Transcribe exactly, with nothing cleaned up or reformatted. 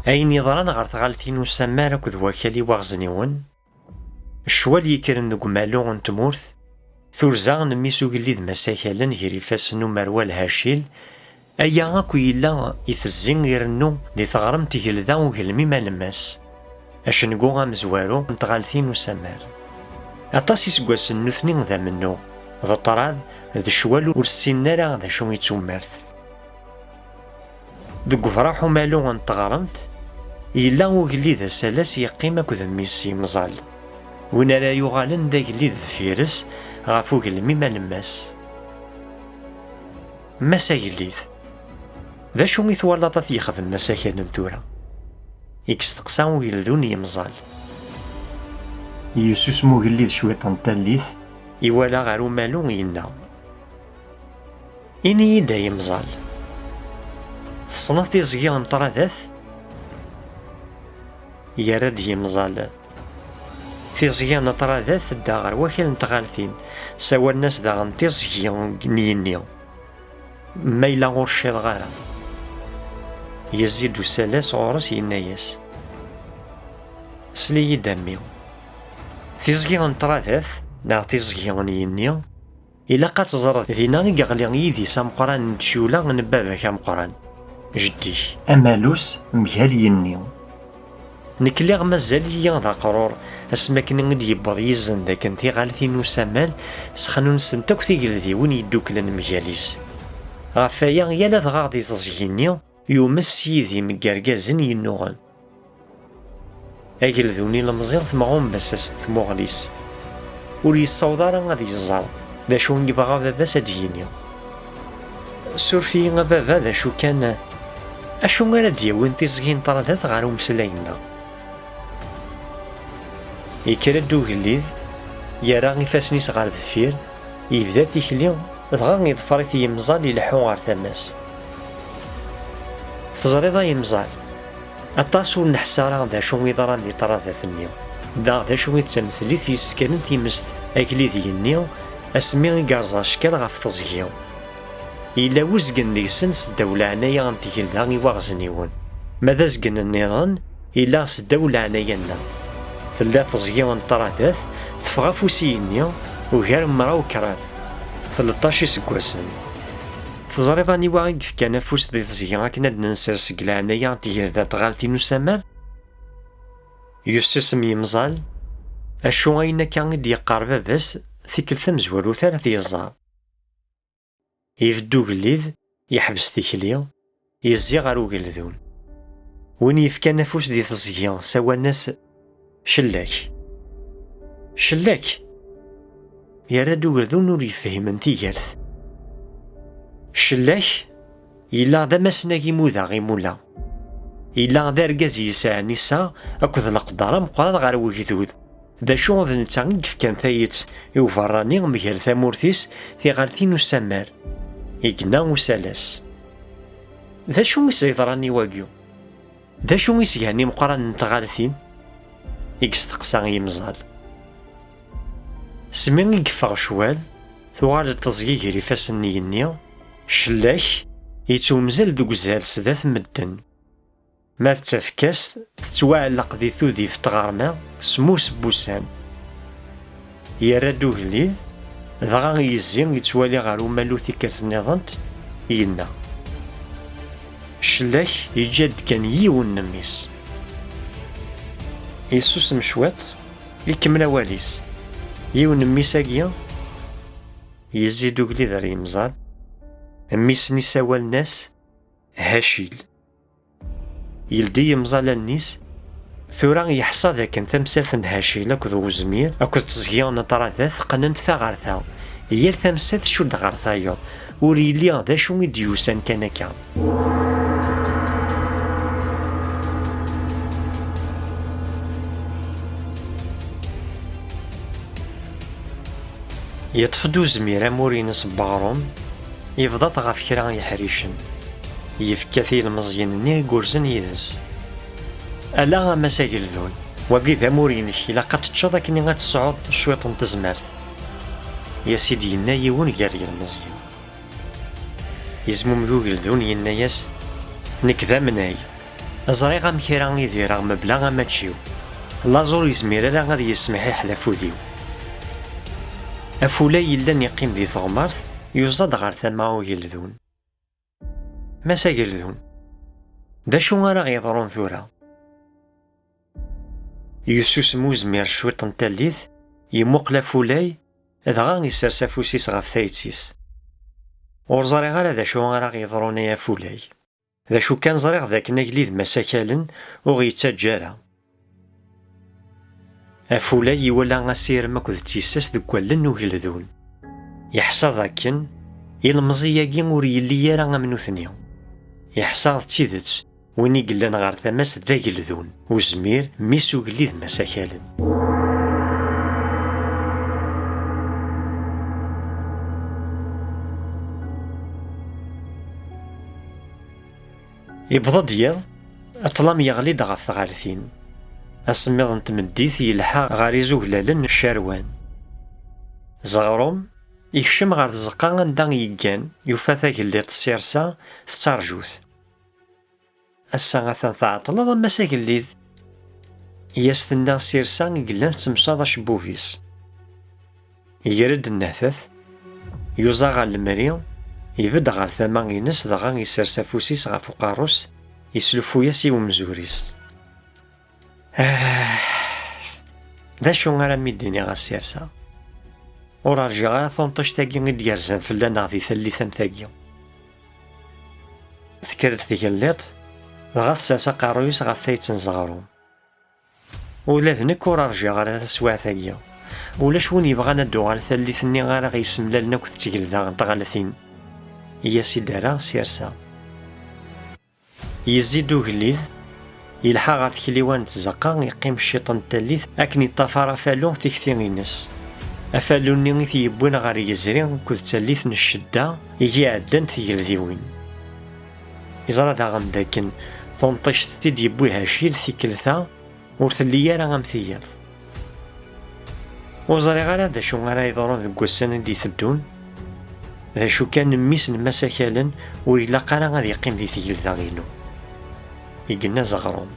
Ayen yeḍran ɣer tɣaltin usammar akked wakal iwaɣezniwen, ccwal yekkren deg umalu n tmurt, turza n mmi-s ugellid Masakalen gar ifassen n umerwal Hacil, aya akk yella itezzi irennu di teɣremt Gelda Ugelmim Alemmas, acengu amezwaru n tɣaltin usammar. Aṭas iseggasen nutni d amennuɣ, d ṭṭrad, d ccwal ur ssinen ara d acu i d tumert. Deg ubraḥ umalu n teɣremt, yella ugellid asalas yeqqim akked mmi-s Yemẓal, win ara yuɣalen d agellid deffir-s ɣef ugelmim Alemmas. Mass agellid, d acu i twalaḍ ad t-yexdem Masakalen tura? I yesteqsa ugeldun Yemẓal. Yessusem ugellid cwiṭ n tallit, iwala ɣer umalu, yenna: "Ini-yi-d, ay Yemẓal, tessneḍ tiẓgi n Ṭradat?" Yerra-d Yemẓal: "Tiẓgi n Ṭradat tedda ɣer wakal n tɣaltin, sawalen-as daɣen tiẓgi n yigenni, ma yella ur cciḍeɣ ara." Yezzi-d usalas ɣur-s, yenna-yas: "Sel-iyi-d a mmi, tiẓgi n Ṭradat neɣ tiẓgi n yigenni, ilaq ad teẓreḍ, dinna i yeɣli yidis ameqqran n tcula n baba-k ameqqran, jeddi-k, amalus mgal yigenni. Nekk lliɣ mazal-iyi d aqrur asmi akken i d-yewweḍ yizen d akken tiɣaltin usammar sexnunsent akk tigeldiwin yedduklen mgal-is. Ɣef waya, yal adɣaɣ di teẓgi-nni yumes s yidim n yergazen yennuɣen." Ageldun ilemẓi temɣumbas-as tmuɣli-s. Ur yessaweḍ ara ad yeẓẓar d acu i yebɣa baba-s ad d-yini. "Suref-iyi a baba, d acu kan, acu ara d-yawin tiẓgi n Ṭradat ɣer umeslay-nneɣ?" Yekker-d ugellid, yerra ifassen-is ɣer deffir, yebda tikli, dɣa iḍfer-it Yemẓal ileḥḥu ɣer tama-s. "Teẓriḍ a Yemẓal, aṭas ur neḥṣa ara d acu yeḍran di Ṭradat-nni, daɣ d acu i d tameslayt yessekren timest agellid-nni asmi i yerẓa cckal ɣef teẓgi. Yella uzgen deg-sen seddaw leɛnaya n tgelda iwaɣezniwen, ma d azgen nniḍen yella seddaw leɛnaya-nneɣ. Tella teẓgi n Ṭradat teffeɣ afus igenni ugar n mraw kraḍ, tleṭṭac iseggasen. Teẓriḍ aniwa i yefkan afus di teẓgi akken ad nensers seg leɛnaya n tgelda n tɣaltin usammar?" Yessusem Yemẓal, acu ayen akka i d-yeqqar baba-s tikkelt tamezwarut ara t-yeẓẓar. Ibedd ugellid, yeḥbes tikli, yezzi ɣer ugeldun. Win yefkan afus di teẓgi, sawalen-as Cellak. "Cellak?" Yerra-d ugeldun ur yefhimen tigert. "Cellak yella d amasnag imuda imula. Yella d argaz yesɛan iseɣ akked leqder ameqqran ɣer wegdud. D acu d netta i yefkan tayet i uberrani mgal tamurt-is tiɣaltin usammar," i yenna usalas. "D acu i s-yeḍran i wagi? D acu i s-gan imeqqranen n tɣaltin?" i yesteqsa Yemẓal. Smi i yeffeɣ ccwal, tuɣal-d teẓgi gar ifassen n yigenni, Cellak yettwemzel deg uzal sdat medden. Ma d tafekka-s tettwaɛelleq di tudift n tɣerma semmus n wussan. Yerra-d ugellid, dɣa yezzi yettwali ɣer umalu tikkelt nniḍen, yenna: "Cellak yeǧǧa-d kan yiwen n mmi-s." Yessusem cwiṭ, ikemmel awal-is: "Yiwen n mmi-s-agi?" Yezzi-d ugellid ar Yemẓal. Mmi-s-nni ssawalen-as Hacil. Yeldi Yemẓal allen-is, tura yeḥṣa dakken tamsalt n Hacil akked Wezmir akked teẓgi n Ṭradat qqnent ta ɣer ta, yal tamsalt tcudd ɣer tayeḍ, ur yelli d acu i d-yusan kan akka. Yeṭṭef-d Uzmir amur-ines n weɣrum, yebḍa-t ɣef kra n yeḥricen, yefka-t i yilmeẓyen-nni i yurzen yid-s. "Ala a Mass Ageldun, wagi d amur-inek, ilaq ad teččeḍ akken ad tesɛuḍ cwiṭ n tezmert," i as-id-yenna yiwen gar yilmeẓyen. Yezmumeg ugeldun, yenna-yas: "Nekk d amnay, Ẓriɣ amek ara idireɣ mebla amačči-w. Laẓ ur yezmir ara ad yessemḥiḥ d afud-iw. Afulay yellan yeqqim di teɣmert yuẓa-d ɣer tama ugeldun. Mass Ageldun, d acu ara ɣ-yeḍrun tura? Yessusem uzmir cwiṭ n tallit, yemmuqel afulay, dɣa isers afus-is ɣef tayet-is. Ur ẓriɣ ara d acu ara ɣ-yeḍrun ay afulay. D acu kan ẓriɣ d akken agellid Mass Akalen ur ɣ-yettaǧǧa ara. Afulay iwala asirem akked tissas deg wallen n ugeldun. Yeḥsa d akken ilemẓi-agi ur yelli ara am nutni. Yeḥsa d tidet win i yellan ɣer tama-s d ageldun, uzmir, mmi-s ugellid Mass Akalen. Iwweḍ-d yiḍ, ṭṭlam yeɣli-d ɣef tɣaltin. Asemmiḍ n tmeddit yelḥa ɣer izuglalen n Ccarwan. Zeɣrum ikcem ɣer tzeqqa anda yeggan, yufa tagellidt Sirsa tettarǧu-t. Ass-a atan tɛeṭṭleḍ a Mass Agellid, i as-tenna Sirsa i yellan tettemcaḍ acebbub-is. Iger-d nneḥtat, yuẓa ɣer lemri, ibedd ɣer tama-ines dɣa isers afus-is ɣef uqerru-s, isluffu-yas i umzur-is. Ah, d acu ara m-id-iniɣ a Sirsa? Ur rjiɣ ara tunṭict-agi i d-yerzan fell-aneɣ di tallit am tagi. Tekker-d tgelliḍt, dɣa tessers aqerruy-is ɣef tayet n Zeɣrum. Ula d nekk ur rjiɣ ara taswiɛt-agi. Ulac win yebɣan ad d-tuɣal tallit-nni ara ɣ-yessemlalen akked tgelda n tɣaltin, i as-id-terra Sirsa. Yezzi-d ugellid, yelḥa ɣer tekliwa n tzeqqa, yeqqim ciṭ n tallit akken yeṭṭafar afalu tikti-ines. Afalu-nni i t-yewwin ɣer yezri akked tallit n ccedda i iɛeddan tigeldiwin. Yeẓra daɣen dakken tunṭict i d-yewwi Hacil tikkelt-a ur telli ara am tiyaḍ. Ur ẓriɣ ara d acu ara yeḍrun deg wussan i d-iteddun. D acu kan, mmi-s n Mass Akalen ur ilaq ara ad yeqqim di tgelda-inu, i yenna Zeɣrum.